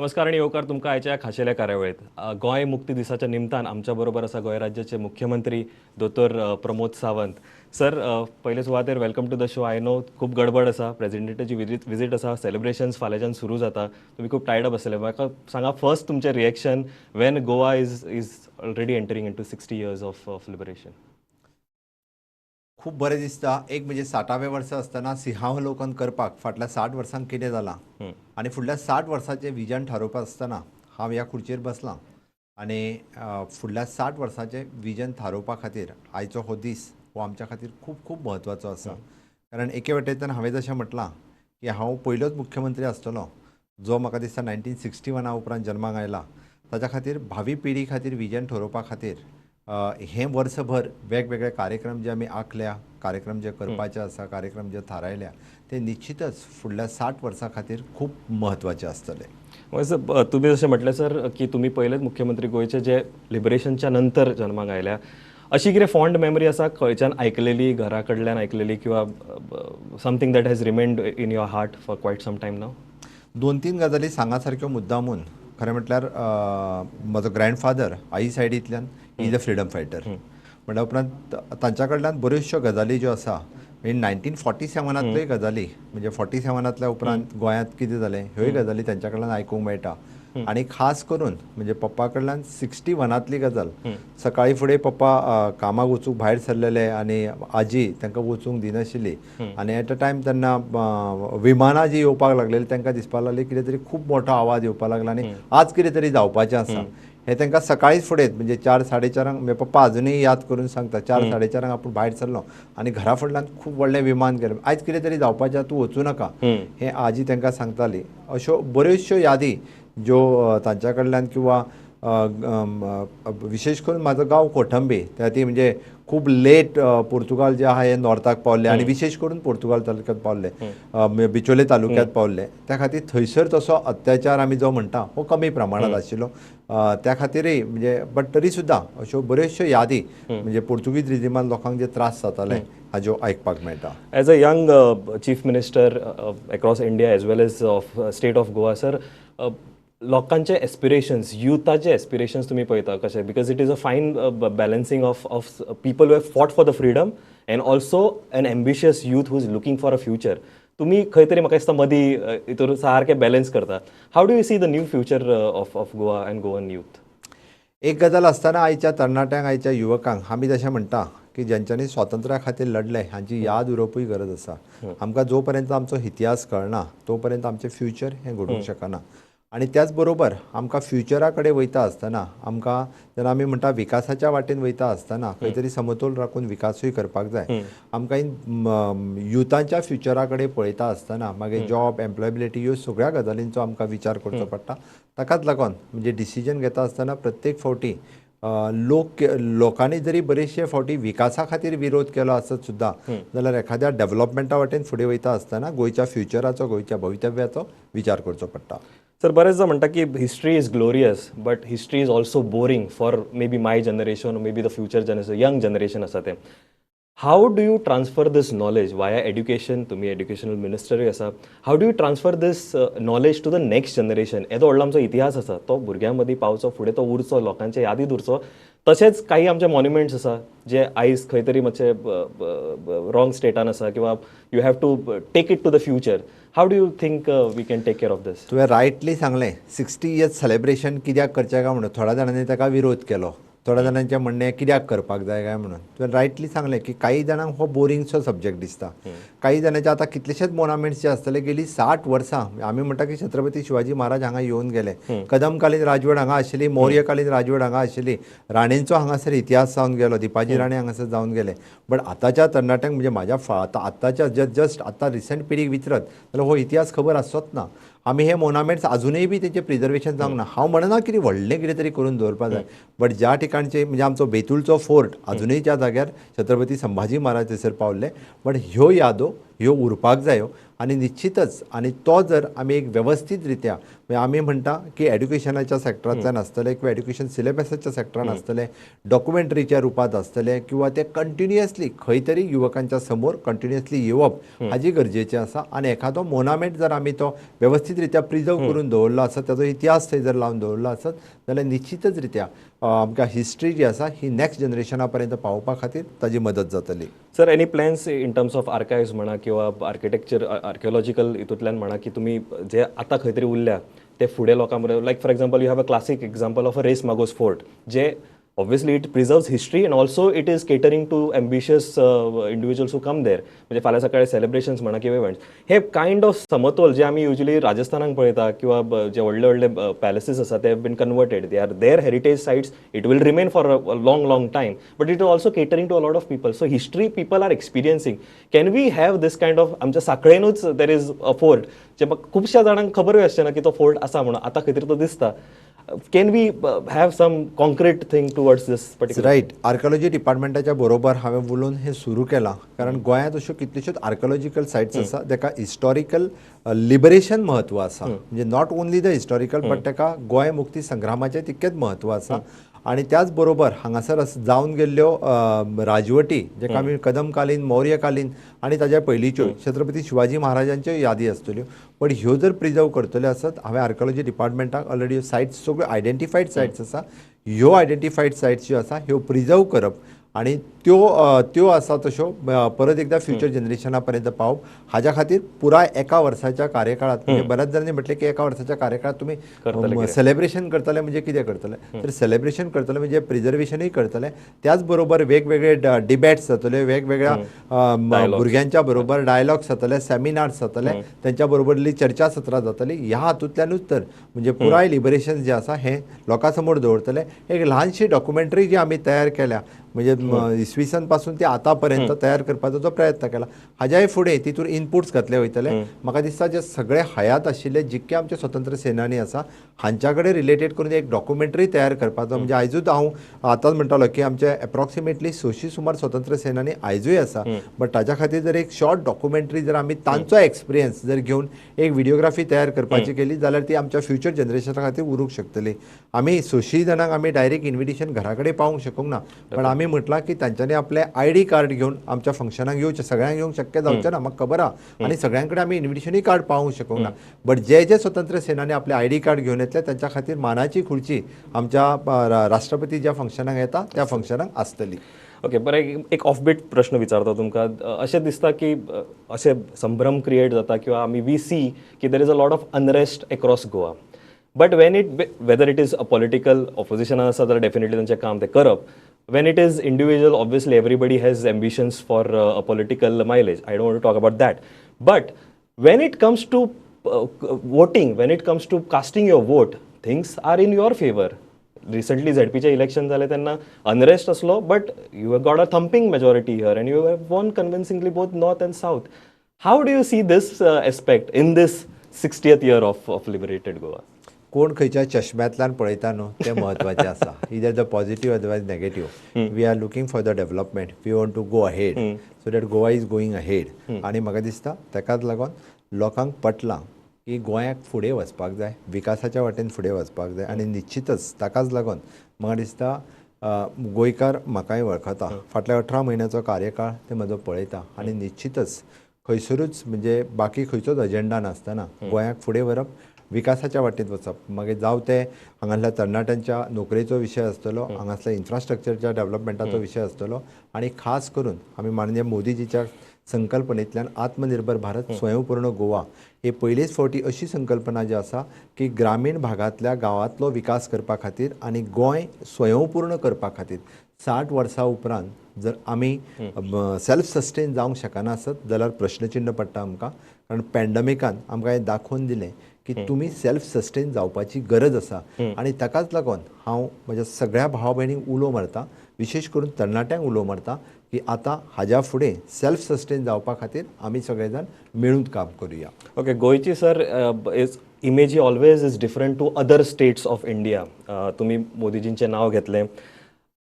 नमस्कार आनी येवकार तुमकां आयच्या खाशेल्या कार्यावळीत. गोंय मुक्ती दिसाच्या निमतान आमच्या बरोबर आसा गोंय राज्याचे मुख्यमंत्री दोतोर प्रमोद सावंत सर. पयले सुवातेर welcome to the show. I know खूब गडबड आसा, प्रेजिडेंटाची विजीट आसा, सेलिब्रेशन्स फाल्यांच्यान सुरू जाता, तुमी खूब टायर्ड अप आसतले. म्हाका सांगा, फर्स्ट तुमचें reaction when Goa is already entering into 60 years of liberation? खूब बरें दिसता. एक म्हणजे 60व्या वर्सा आसतना सिंहावलोकन करपाक, फाटल्या 60 वर्सांक कितें जालां आनी फुडल्या 60 वर्साचें विजन थारोवपा आसतना हांव ह्या खुर्चेर बसलां आनी फुडल्या 60 वर्साचें विजन थारोवपा खातीर आयचो हो दीस हो आमच्या खातीर खूब खूब म्हत्वाचो आसा. कारण एके वटेंतल्यान हांवें जशें म्हटलां की हांव पयलोच मुख्यमंत्री आसतलो जो म्हाका दिसता 1961 उपरांत जल्माक आयला. ताच्या खातीर भावी पिढी खातीर विजन ठरोवपा खातीर हें वर्सभर वेगवेगळे कार्यक्रम जे आमी आंखल्या, कार्यक्रम जे करपाचे आसा, कार्यक्रम जे थारायल्या, ते निश्चितच फुडल्या 60 वर्सां खातीर खूब म्हत्वाचे आसतले. सर, तुमी जशें म्हटलें सर की तुमी पयलेच मुख्यमंत्री गोंयचे जे लिबरेशनच्या नंतर जन्माक आयल्या. अशी कितें फॉन्ड मेमरी आसा खंयच्यान आयकलेली, घरा कडल्यान आयकलेली किंवा something that has remained in your heart for quite some time now? दोन तीन गजाली सांगा सारक्यो मुद्दामून. खरें म्हटल्यार म्हजो ग्रँडफादर आई सायडींतल्यान is a freedom fighter. म्हणल्या उपरांत तांच्या कडल्यान बऱ्योचश्यो गजाली ज्यो आसा, 1947 तल्योय गजाली, म्हणजे 47 तल्या उपरांत गोंयांत कितें जालें ह्योय गजाली तांच्या कडल्यान आयकूंक मेळटा. आनी खास करून म्हणजे पप्पा कडल्यान 61 तली गजाल. सकाळी फुडें पप्पा कामाक वचूंक भायर सरलेले आनी आजी तांकां वचूंक दिनाशिल्ली. आनी एट अ टायम तेन्ना विमानां जी येवपाक लागलेली, तांकां दिसपाक लागली कितें तरी खूब मोठो आवाज येवपाक लागला आनी आज कितें तरी जावपाचें आसा. हे तांकां सकाळीच फुडें म्हणजे 4, 4:30 म्हणजे पप्पा अजुनूय याद करून सांगता, 4, 4:30 आंक आपूण भायर सरलो आनी घरा फुडल्यान खूब व्हडलें विमान गेलें. आयज कितें तरी जावपाचें, तूं वचूं नाका, हें आजी तांकां सांगताली. अश्यो बऱ्योचश्यो यादी ज्यो तांच्या कडल्यान किंवा विशेश करून म्हाजो गांव कोठंबी, त्या ती म्हणजे खूब लेट पुर्तुगाल जे आहा हे नॉर्थाक पावले आनी विशेश करून पुर्तुगाल तालुक्यात पावले, म्हणजे बिचोले तालुक्यात पावले. त्या खातीर थंयसर तसो अत्याचार आमी जो म्हणटा हो कमी प्रमाणात आशिल्लो. त्या खातीरय म्हणजे, बट तरी सुद्दां अश्यो बऱ्योचश्यो यादी म्हणजे पुर्तुगीज रिजिमान लोकांक जे त्रास जाताले हाज्यो आयकपाक मेळटा. As a young chief minister across India as well as of state of Goa, sir, लोकांचे एस्पिरेशन्स, युथाचे एस्पिरेशन्स तुमी पळयता कशे? Because it is a fine balancing of people who fought for the freedom and also an ambitious youth who is looking for a future. तुमी खंय तरी म्हाका दिसता मदीं हितूर सारकें बॅलन्स करता. How do you see the new future of Goa and Goan youth? एक गजाल आसतना आयच्या तरणाट्यांक, आयच्या युवकांक आमी जशें म्हणटा की ज्यांच्यांनी स्वातंत्र्या खातीर लढले हांची याद उरोवपूय गरज आसा. आमकां जो पर्यंत आमचो इतिहास कळना तो पर्यंत आमचें फ्युचर हें घडूंक शकना. आनी त्याच बरोबर आमकां फ्युचरा कडेन वयता आसतना, आमकां जेन्ना आमी म्हणटा विकासाच्या वाटेन वयता आसतना खंय तरी समतोल राखून विकासूय करपाक जाय. आमकां युथांच्या फ्युचरा कडेन पळयता आसतना मागीर जॉब, एम्प्लॉयबिलिटी ह्यो सगळ्या गजालींचो आमकां विचार करचो पडटा. ताकाच लागून म्हणजे डिसिजन घेता आसतना प्रत्येक फावटी लोकांनी जरी बरेचशे फावटी विकासा खातीर विरोध केलो आसत सुद्दां जाल्यार एखाद्या डेव्हलपमेंटा वाटेन फुडें वयता आसतना गोंयच्या फ्युचराचो, गोंयच्या भवितव्याचो विचार करचो पडटा. सर, बरेच जाण म्हणटा की history is glorious, but history is also boring for maybe my generation, maybe the future generation, young generation आसा ते. How do you transfer this knowledge via education? तुमी एड्युकेशनल मिनिस्टरूय आसा. How do you transfer this knowledge to the next generation? येदो व्हडलो आमचो इतिहास आसा, तो भुरग्यां मदीं पावचो, फुडें तो उरचो, लोकांच्या यादीत उरचो. तशेंच काही आमचे मॉन्युमेंट्स आसा जे आयज खंय तरी मातशे रॉंग स्टेटान आसा किंवा you have to take it to the future. How do you think we can take care of this? तुवें रायटली सांगलें. 60 इयर्स सेलेब्रेशन कित्याक करचें काय म्हणून थोड्या जाणांनी ताका विरोध केलो. थोड्या जाणांचें म्हणणें कित्याक करपाक जाय काय म्हणून. तुवें रायटली सांगलें की काही जाणांक हो बोरिंगसो सब्जेक्ट दिसता. काही जाणांचे आतां कितलेशेच मोनामेंट्स जे आसतले, गेली 60 वर्सां आमी म्हणटा की छत्रपती शिवाजी महाराज हांगा येवन गेले, कदमकालीन राजवट हांगा आशिल्ली, मौर्यकालीन राजवट हांगा आशिल्ली, राणेंचो हांगासर इतिहास जावन गेलो, दिपाजी राणे हांगासर जावन गेले. बट आतांच्या तरणाट्यांक, म्हणजे म्हाज्या आतां आतांच्या जस्ट आतां रिसंट पिढीक विचारत जाल्यार हो इतिहास खबर आसचोच ना. आमी हे मोनामेंट्स अजुनूय बी तेंचें प्रिजर्वेशन जावंक ना. हांव म्हणना कितें व्हडलें कितें तरी करून दवरपा जाय, बट ज्या ठिकाणचे म्हणजे आमचो बेतूलचो फोर्ट अजुनूय त्या जाग्यार छत्रपती संभाजी महाराज थंयसर पावल्ले. बट ह्यो यादो ह्यो उरपाक जायो आनी निश्चितच आनी तो जर आमी एक वेवस्थीत रित्या म्हणजे आमी म्हणटा की एड्युकेशनाच्या सेक्टरांतल्यान आसतलें किंवा एड्युकेशन सिलेबसाच्या सेक्टरान आसतलें, डॉक्युमेंटरीच्या रुपांत आसतलें किंवा ते कंटिन्युअसली खंय तरी युवकांच्या समोर कंटिन्युअसली येवप हाजी गरजेचें आसा. आनी एखादो मोनामेंट जर आमी तो वेवस्थीत रित्या प्रिजर्व करून दवरलो आसत, ताजो इतिहास थंय जर लावन दवरलो आसत जाल्यार निश्चितच रित्या आमकां हिस्ट्री जी आसा ही नॅक्स्ट जनरेशना पर्यंत पावोवपा खातीर ताजी मदत जातली. Sir, any plans in terms of archives म्हणा किंवा आर्किटेक्चर, आर्किओलॉजिकल हितूंतल्यान म्हणा की तुमी जे आतां खंय तरी उरल्या ते फुडें लोकां बरोबर, like for example, you have a classic example of a Reis Magos Fort, J obviously it preserves history and also it is catering to ambitious individuals who come there. म्हणजे फाल्यां सकाळी सेलिब्रेशन्स म्हणा किंवा इव्हेंट्स, हे kind of समतोल जे आमी usually राजस्थानाक पळयता किंवा जे व्हडले व्हडले पॅलेसीस आसा, ते been converted, they are their heritage sites, it will remain for a long, long time, but it is also catering to a lot of people. So history people are experiencing. Can we have this kind of, आमच्या साखळेनूच there is a fort जे खुबश्या जाणांक खबरूय आसचें ना की तो fort आसा म्हणून, आतां खंय तरी तो दिसता. Can we have some concrete thing towards this particular? Right, archaeology डिपार्टमेंटाच्या बरोबर हांवें उलोवन हें सुरू केलां, कारण गोंयांत अश्यो कितल्योश्योच आर्किओलॉजिकल सायट्स आसा ताका हिस्टॉरिकल लिबरेशन म्हत्व आसा. म्हणजे not only the historical, but ताका गोंय मुक्ती संग्रामाचें तितकेंच म्हत्व आसा. आनी त्याच बरोबर हांगासर जावन गेल्ल्यो राजवटी, जेका आमी कदमकालीन, मौर्यकालीन आनी ताज्या पयलींच्यो छत्रपती शिवाजी महाराजांच्यो यादी आसतल्यो, पण ह्यो जर प्रिजर्व करतल्यो आसत, हांवें आर्किओलॉजी डिपार्टमेंटाक ऑलरेडी सायट्स सगळ्यो आयडेंटिफायड सायट्स आसा, ह्यो आयडेंटिफायड सायट्स ज्यो आसा ह्यो प्रिजर्व करप आनी त्यो आसा तश्यो परत एकदां फ्युचर जनरेशना पर्यंत पावप हाज्या खातीर पुराय एका वर्साच्या कार्यकाळात, म्हणजे बऱ्याच जाणांनी म्हटलें की एका वर्साच्या कार्यकाळात तुमी करतले? सेलिब्रेशन करतले म्हणजे कितें करतले? तर सेलिब्रेशन करतले म्हणजे प्रिजर्वेशनूय करतले, त्याच बरोबर वेगवेगळे डिबेट्स जातले, वेगवेगळ्या भुरग्यांच्या बरोबर डायलॉग्स जातले, सेमिनार्स जातले, त्यांच्या बरोबरली चर्चासत्रां जातली. ह्या हातूंतल्यानूच तर म्हणजे पुराय लिबरेशन जें आसा हें लोकां समोर दवरतले. एक ल्हानशी डॉक्युमेंटरी जी आमी तयार केल्या, म्हणजे इसवी सन पासून ते आतां पर्यंत तयार करपाचो जो प्रयत्न केला, हाज्याय फुडें तितूर इनपुट्स घातले वयतले. म्हाका दिसता जे सगळे हयात आशिल्ले जितके आमचे स्वतंत्र सेनानी आसा हांच्या कडेन रिलेटेड करून एक डॉक्युमेंटरी तयार करपाचो. म्हणजे आयजूच हांव आतांच म्हणटालो की आमचे एप्रॉक्सिमेटली 600 सुमार स्वतंत्र सेनानी आयजूय आसा, बट ताच्या खातीर जर एक शॉर्ट डॉक्युमेंटरी जर आमी तांचो एक्सपिरियन्स जर घेवन एक व्हिडिओग्राफी तयार करपाची केली जाल्यार ती आमच्या फ्युचर जनरेशना खातीर उरूंक शकतली. आमी 600 जाणांक आमी डायरेक्ट इन्विटेशन घरा कडेन पावोवंक शकूंक ना, पण आमी म्हटलां की तांच्यांनी आपलें आयडी कार्ड घेवन आमच्या फंक्शनाक येवचें. सगळ्यांक येवंक शक्य जावचें ना, म्हाका खबर आहा, आनी सगळ्यां कडेन आमी इन्विटेशनूय कार्ड पावोवंक शकूंक ना, बट जे जे स्वतंत्र सेनानी आपले आयडी कार्ड घेवन येतले तांच्या खातीर मानाची खुर्ची आमच्या राष्ट्रपती ज्या फंक्शनाक येता त्या फंक्शनाक आसतली. ओके, बरें, एक ऑफबीट प्रश्न विचारता तुमकां. अशें दिसता की अशें संभ्रम क्रिएट जाता किंवा आमी we सी की there is a lot of unrest across Goa, but when it whether it is a political ऑपोजिशनान आसा जाल्यार डेफिनेटली तांचें काम तें करप. When it is individual, obviously everybody has ambitions for a political mileage. I don't want to talk about that, but when it comes to voting, when it comes to casting your vote, things are in your favour. Recently झेडपीचे election जालें तेन्ना unrest आसलो, but you have got a thumping majority here and you have won convincingly both north and south. How do you see this aspect in this 60th year of liberated Goa? कोण खंयच्या चष्म्यांतल्यान पळयता न्हू तें म्हत्वाचें आसा. Either the positive, otherwise negative. We are looking for the development, we want to go ahead, so that Goa is going ahead. आनी म्हाका दिसता ताकाच लागून लोकांक पटलां की गोंयाक फुडें वचपाक जाय, विकासाच्या वाटेन फुडें वचपाक जाय. आनी निश्चितच ताकाच लागून म्हाका दिसता गोंयकार म्हाकाय वळखता, फाटल्या 18 म्हयन्याचो कार्यकाळ ते म्हजो पळयता आनी निश्चितच खंयसरूच म्हणजे बाकी खंयचोच अजेंडा नासतना गोंयाक फुडें व्हरप, विकासाच्या वाटेत वचप, मागीर जावं ते हांगासल्या तरणाट्यांच्या नोकरेचो विशय आसतलो, हांगासल्या इन्फ्रास्ट्रक्चरच्या डेव्हलपमेंटाचो विशय आसतलो आनी खास करून आमी माननीय मोदीजीच्या संकल्पनेंतल्यान आत्मनिर्भर भारत, स्वयंपूर्ण गोवा ही पयलीच फावटी अशी संकल्पना जी आसा की ग्रामीण भागांतल्या गांवांतलो विकास करपा खातीर आनी गोंय स्वयंपूर्ण करपा खातीर 60 वर्सां उपरांत जर आमी सेल्फ सस्टेन जावंक शकना आसत जाल्यार प्रश्नचिन्न पडटा आमकां, कारण पॅन्डमिकान आमकां हें दाखोवन दिलें की तुमी सेल्फ सस्टेन जावपाची गरज आसा. आनी ताकाच लागून हांव म्हज्या सगळ्या भावा भयणींक उलो मारता, विशेश करून तरणाट्यांक उलो मारता की आतां हाज्या फुडें सेल्फ सस्टेन जावपा खातीर आमी सगळे जाण मेळून काम करुया. ओके, गोंयची sir is image he always is different to other states of India. तुमी मोदीजींचें नांव घेतलें.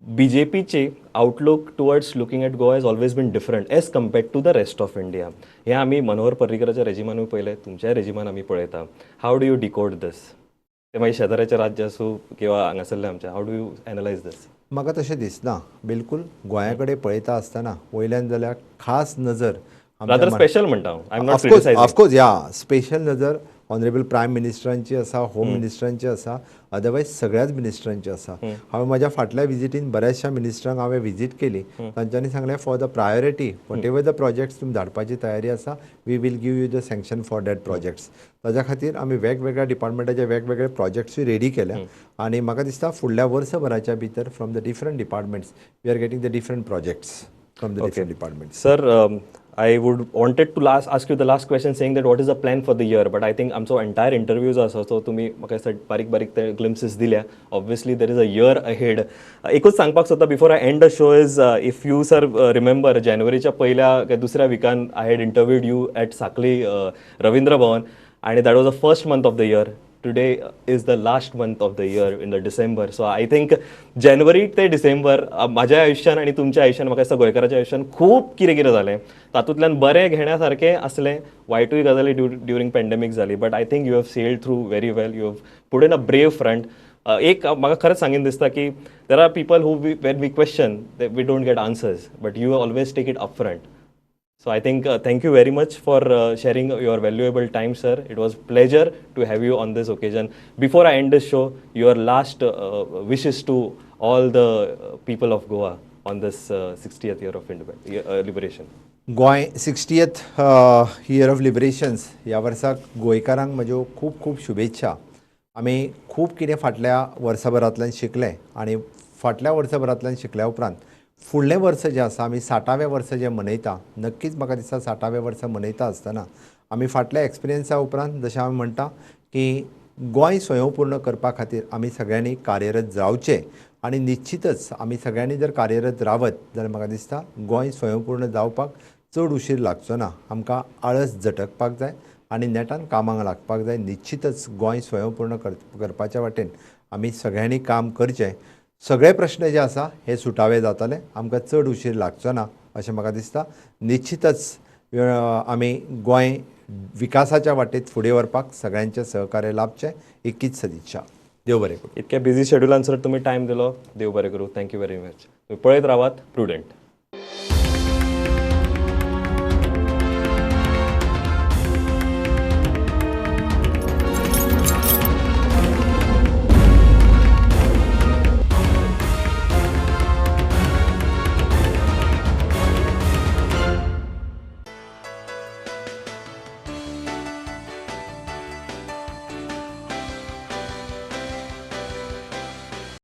बीजेपीची outlook towards looking at Goa has always been different as compared to the rest of India. हें आमी मनोहर पर्रीकराच्या रेजिमानूय पळयलें, तुमच्याय रेजिमान आमी पळयता. How do you decode this? ते मागीर शेजाऱ्याचें राज्य आसूं किंवा हांगासरलें आमचें, how do you analyze this? म्हाका तशें दिसना बिलकुल. गोंया कडेन पळयता आसतना वयल्यान जाल्यार खास नजर रादर स्पेशल म्हणटा हांव, I am not of course. Criticizing. Of course, या स्पेशल नजर ऑनरेबल प्रायम मिनिस्टरांची आसा, होम मिनिस्टरांची आसा, अदरवायज सगळ्याच मिनिस्टरांची आसा. हांवें म्हाज्या फाटल्या विजिटीन बऱ्याचशा मिनिस्टरांक हांवें विजीट केली. तांच्यांनी सांगलें, for the priority, whatever the projects तुमी धाडपाची तयारी आसा, we will give you the sanction for that projects. ताज्या खातीर आमी वेगवेगळ्या डिपार्टमेंटाचे वेगवेगळे प्रोजेक्ट्सूय रेडी केल्या आनी म्हाका दिसता फुडल्या वर्सभराच्या भितर from the different departments we are getting the different projects from the different departments. Sir, I would wanted to last ask you the last question, saying that what is the plan for the year? But I think आमचो entire interview जो आसा तो तुमी म्हाका दिसता बारीक बारीक ते glimpses दिल्या. Obviously, there is a year ahead. एकूच सांगपाक सोदता before I end the show is, if you, sir, remember, जानेवारीच्या पहिल्या काय दुसऱ्या विकान I had interviewed you at Sanquelim Ravindra Bhavan आणि that was the first month of the year. Today is the last month of the year in the December. So I think जानेवारी ते डिसेंबर म्हाज्या आयुश्यान आनी तुमच्या आयुश्यान, म्हाका दिसता गोंयकाराच्या आयुश्यान खूब कितें कितें जालें. तातूंतल्यान बरें घेण्या सारकें आसलें, वायटूय गजाली ड्युरींग पॅन्डेमीक जाली, but I think you have sailed through very well. You have put in a brave front. एक म्हाका खरेंच सांगीन दिसता की there are people who, when we question, we don't get answers, but you always take it up front. So I think thank you very much for sharing your valuable time, sir. It was pleasure to have you on this occasion. Before I end this show, your last wishes to all the people of Goa on this 60th year of independence, liberation. Goa 60th year of liberations ह्या वर्साक गोंयकारांक म्हज्यो खूब खूब शुभेच्छा. आमी खूब कितें फाटल्या वर्सभरांतल्यान शिकले आनी फाटल्या वर्सभरांतल्यान शिकल्या उपरांत फुडलें वर्स जें आसा, आमी 60वें वर्स जें मनयता, नक्कीच म्हाका दिसता 60वें वर्स मनयता आसतना आमी फाटल्या एक्सपिरियन्सा उपरांत जशें आमी म्हणटा की गोंय स्वयंपूर्ण करपा खातीर आमी सगळ्यांनी कार्यरत जावचें आनी निश्चितच आमी सगळ्यांनी जर कार्यरत रावत जाल्यार म्हाका दिसता गोंय स्वयंपूर्ण जावपाक चड उशीर लागचो ना. आमकां आळस झटकपाक जाय आनी नेटान कामाक लागपाक जाय. निश्चितच गोंय स्वयंपूर्ण करपाच्या वाटेन आमी सगळ्यांनी काम करचें. सगळे प्रश्न जे आसा हे सुटावे जातले, आमकां चड उशीर लागचो ना अशें म्हाका दिसता. निश्चितच आमी गोंय विकासाच्या वाटेत फुडें व्हरपाक सगळ्यांचें सहकार्य लाभचें इतकीच सदिच्छा. देव बरें करूं. इतक्या बिझी शेड्युलान सर तुमी टायम दिलो, देव बरें करूं. Thank you very much. तुम्ही पळयत रावात प्रुडंट.